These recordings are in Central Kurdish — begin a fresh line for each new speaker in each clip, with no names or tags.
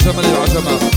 عجمة للعجمة.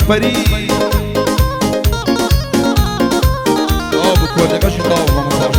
فريد بكوردەکەشی تەواو مامۆستا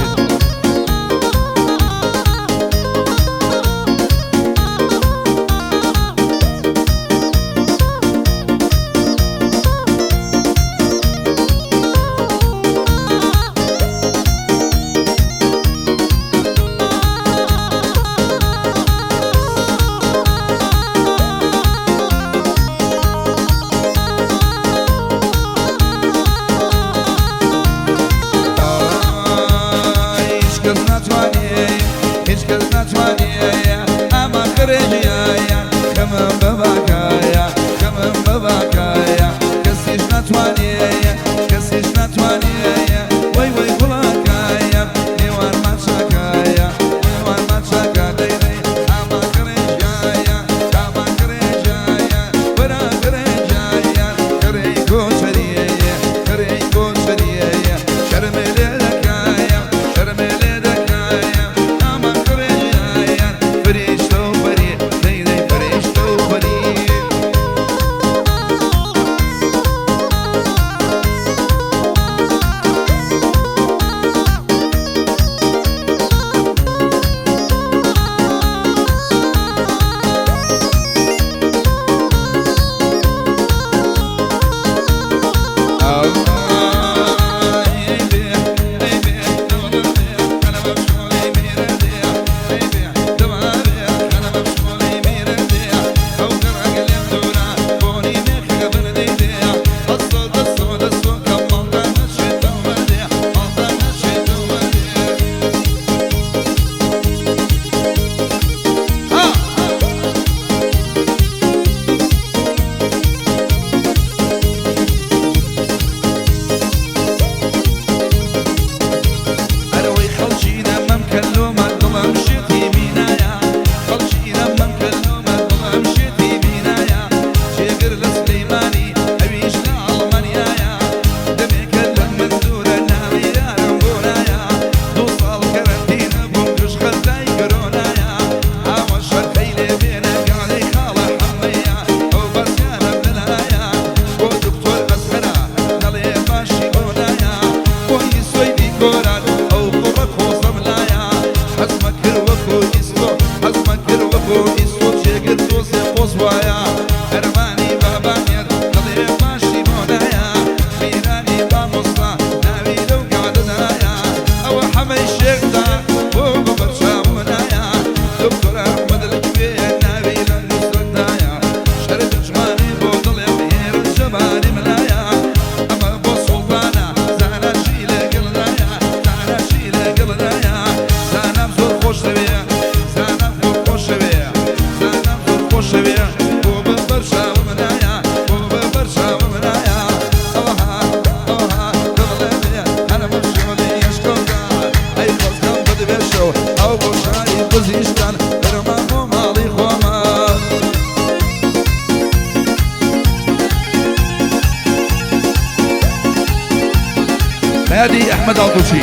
ژیر. ئەحمەد ئاڵتوچی.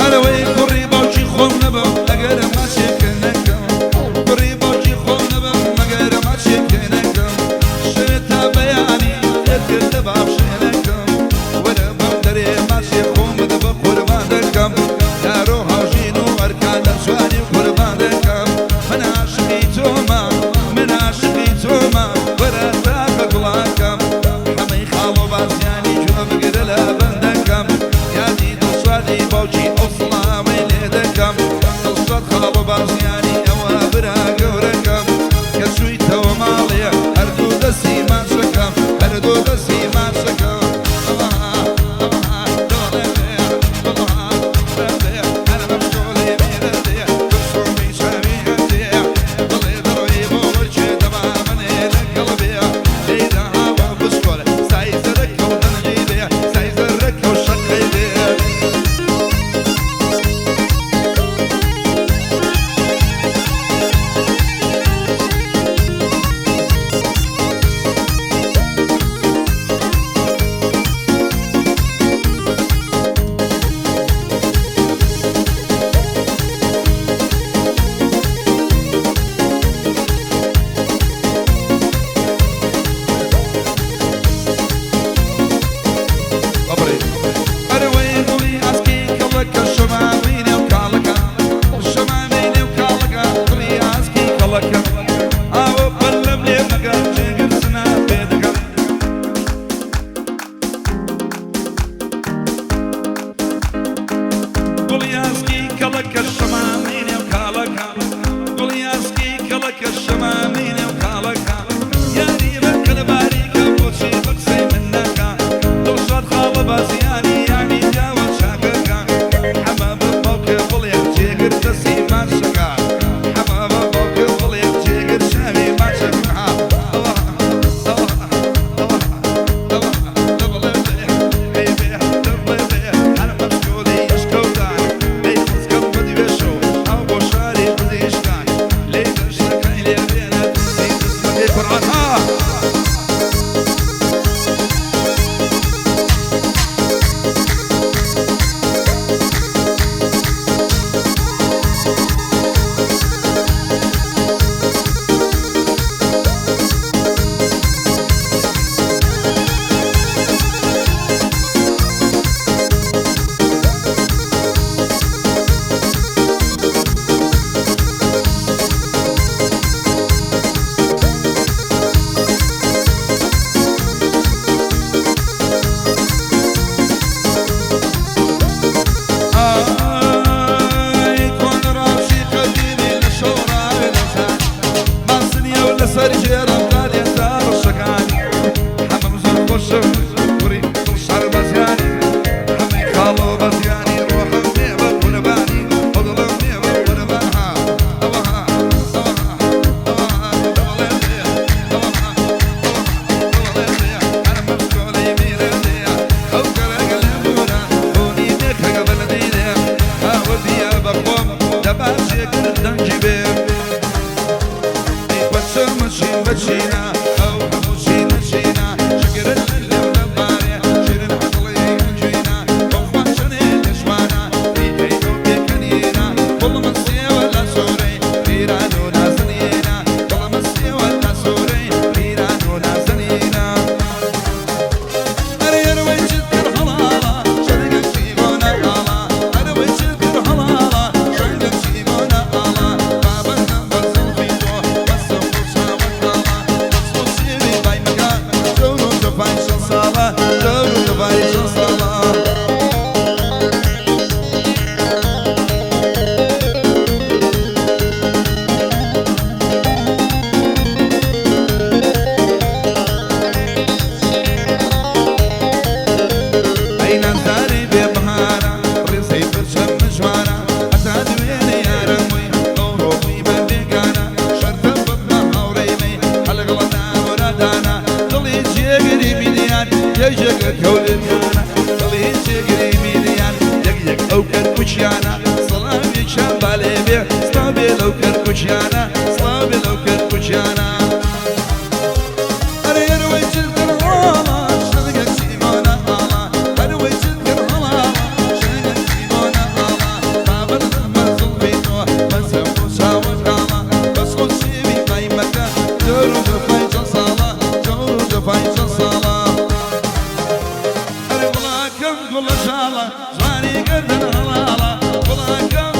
ئەرەوەی کوڕی باوکی خۆم نەبم ئەگەر ماچێکە نەکەم، کوڕی باوکی خۆم نەبم مەگەر ماچێکە نەکەم، شەوێ تا بەیانی لێت کردە باوشێنەکەم، وەرە بەم دەرێ ماچێ خۆمت بە قوربان دەکەم، دارۆ هاوژین و ئەرکان لە جوانی و قوربان دەکەم، من عاشقی تۆمە، من عاشقی تۆمە، وەرە تاقە گوڵاکەم، حەمەی خاڵۆ بازیانی گوێ بگرە لە بەندەکەم، یادی دڵشادی باوکی ئەو سڵاوەی لێ دەکەم، دڵشاد خاڵۆ بازیانی ئەوە برا گەورەکەم، کە چوویتەوە ماڵێ هەردوو دەستی ماچەکەم، هەردوو دەستی ماچەکەم. ئەرەوەی گوڵی ئاسکی کەڵەکە شەمامی نێو کاڵەکە، شەمامی نێو کاڵەکە، گوڵی ئاسکی کەڵەکە، ئاوە بەلەم لێ مەگە جێگر سنا پێ دەکەم. گوڵی ئاسکی کەڵەکە شەمامی نێو کاڵەکە، گوڵی ئاسکی کەڵەکە شەمامی نێو کاڵەکە، یاری بکە لە باریکە بۆچی بە قسەی من ناکا، دڵشاد خاڵە بازیانی یانی پیاوە چاکەکە، حەمە بە باوکێ بڵێ جێگر دەستی ماچەکە، حەمە بە باوکێ بڵێ جێگر چاوی ماچەکە. ئای کۆنڕاشی قەدیمی لە شۆڕاوێ دەزان، ماسنیە و لەسەر ژێرم دادێ تا ڕەشەکانی، حەمەم زۆر خۆشم کوڕی دڵشار بەزیانی، حەمەی خاڵۆ بەزیانی ڕۆحم لێ بە قوربانی، دڵم لێ بە قوربان. ها ئەوها ئەوها ئەوها دەڵێ بێ ئەوها دەڵێ بێ هەرمە شکۆلەی میرە دێ، ئەو کەرەگە لە بوورە بوونی مێخەکە بەلەدەیرێ، ئاوە بیە بە خۆم دەبا جێگر دەنگی بێ، بەچە مەچین بەچینە ئەو هەموو چینە چینە، شکرت لێو دەبارێ شیرن عەقڵی گەنجینە، بۆخوا چەنێ لە جوانە دیکەی ئەو پێکەنینە، گوڵ من سێوە لە سوورەی پیران و نازنینە، گوڵ من سێوە لە سوورەی پیران و نازنینە. ئەرێ چت کرد هەڵاڵە شەرگەم چی بۆ نەئاڵا، ئەرەوەی چت کرد هەڵاڵە شەنگەم چی بۆ نەئاڵا، بابەندم بە زوڵفی تۆ بەسم بۆ چاوە کاڵا، دەست و سێوی بای مەکە جەور و جەفای چەند ساڵە، جەور و جەفای چەند ساڵە. ئەی نازداری بێبەهارە ڕێزەی پرچەم جوانە، هەتا دوێنێ یارم بووی ئەوڕۆ بووی بە بێگانە، شەرتە ببمە هاوڕێی مەی هەلگڵە نامورادانە، دڵی جێگری میلیان یەک یەکە کەولێریانە، دڵی جێگری میلیان یەک یەک ئەو کەرکوچیانە، سڵاوێکیان بالێ بێ سڵاو بێ لەو کەرکوچیانە، سڵاو بێ لەو گوڵە شاڵە، جوانی گەردن هەڵاڵە، گوڵەکەم.